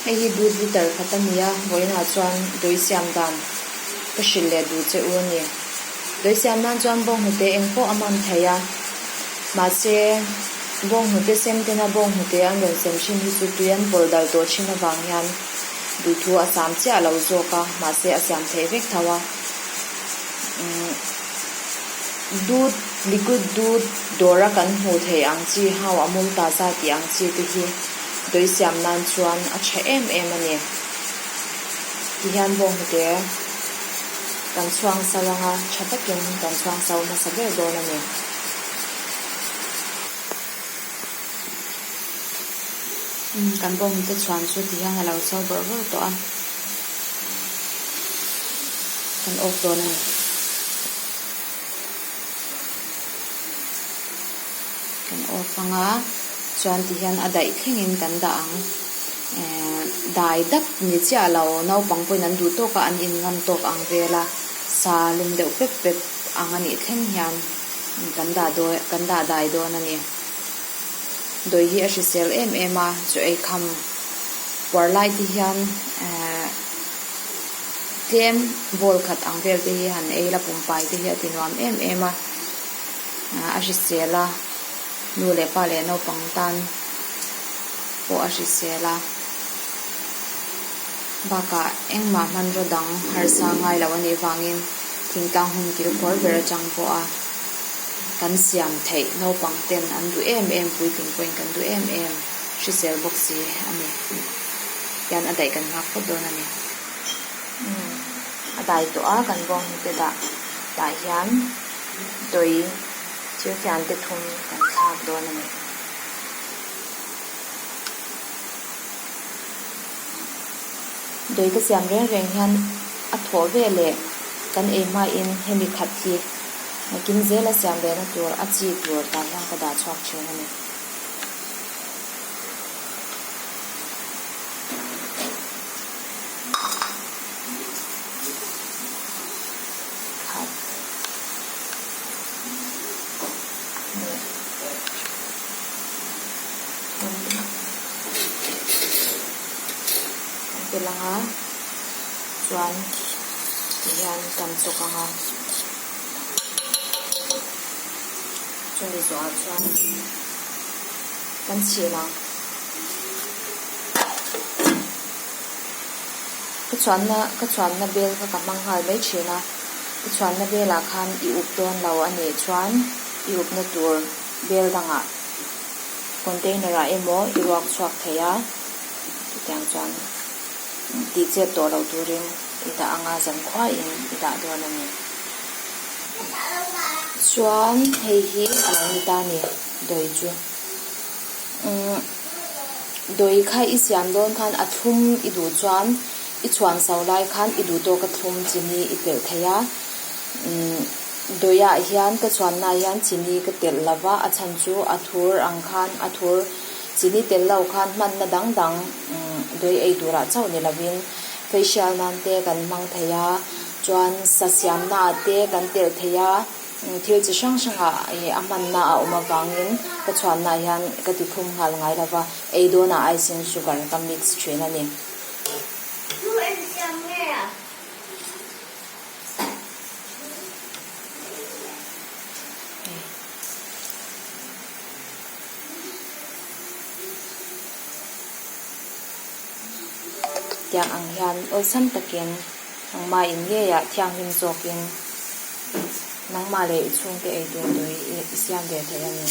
Hei hi dut liter khat a ni a, vawiinah chuan dui siam dan ka hrilh leh duh che u a ni. Dui siam nan chuan bawnghnute eng pawh a man thei a, mahse bawnghnute sem tena bawnghnute an rawn sem thin hi chu tui an pawlh dal tawh thin avang hian duhthu a sam chiah lo zawk a, mahse a siam theih vek tho a. Dut, liquid dut dawra kan hmuh theih ang chi hau a mul ta za tih ang chi te hi dawih siam nan chuan a tha em em a ni. Tihian bawnghnute kan chhuang so anga tha takin kan chhuang so hmasa ber dawn a ni. Kan bawnghnute chhuan chu tihian a lo so bawrh bawrh tawh a, kan awk dawn a ni. Kan off anga chuan tihian a daih thlengin kan dah ang ehh dai dap ni chiah lo naupang pawhin an duh tawk a an in ngam tawk ang vel a sa lum deuh pep pep ang a nih thleng hian kan dah dawn kan dah dai dawn a ni dawi hi a hrisel em em a chaw ei kham puar lai te hian ehh. Tlem bowl khat ang vel te hi han ei la pumpai te hi a ti nuam em em a, a hrisel a, nu leh pa leh naupang tan pawh a hrisel a, bakah engmah hmanraw dang harsa ngai lo a nih vangin thingtlang hun kil kawr ber atang pawh a kan siam theih naupang ten an duh em em puitling pawhin kan duh em em hrisel bawk si a ni. Hian a daih kan nghak phawt dawn a ni. Umm a dai tawh a kan bawnghnute dah tah hian tui thil fian te thum kan thlak dawn a ni. Dui ka siam reng reng hian a thawh ve leh kan ei hmain hemi khat hi nakin zela siam ve na tur a chi tur tah hian ka dah chhuak thin a ni. Kan ti lang a chuan tihian kan chawk ang a chumi zawhah chuan. Kan chhin ang. Ka chhuanna ka chhuanna bel kha ka hmang nghal mai thin a, ka chhuanna belah khan i up dawn lo a nih chuan i upna tur bel dangah container ah emaw i ruak chhuak thei a, chutiang chuan tih chet tawh loh turin i dah ang a, zankhuain i dah dawn a ni. Chuan hei hi a lo ni ta a ni. Dawi chu umm dawi kha i siam dawn khan a thlum i duh chuan i chhuan so lai khan i duh tawk a thlum chini i telh thei a umm dawiah hian ka chhuannaah hian chini ka telh lo va a chhan chu a thur ang khan a thur chini telh lo khan hmanna dang dang umm dawi ei turah chauh ni lovin facial nan te kan hmang thei a chuan sa siamnaah te kan telh thei a. Thil chi hrang hrangah ih a hmanna a awm avangin ka chhuannaah hian ka ti thum nghal ngai lo va, ei dawnah icing sugar ka mix thin a ni. Tiang ang hian awlsam takin nangmah in ngeiah thianghlim zawkin. Nangmah leh i chhungte ei tur tui i siam ve thei a ni.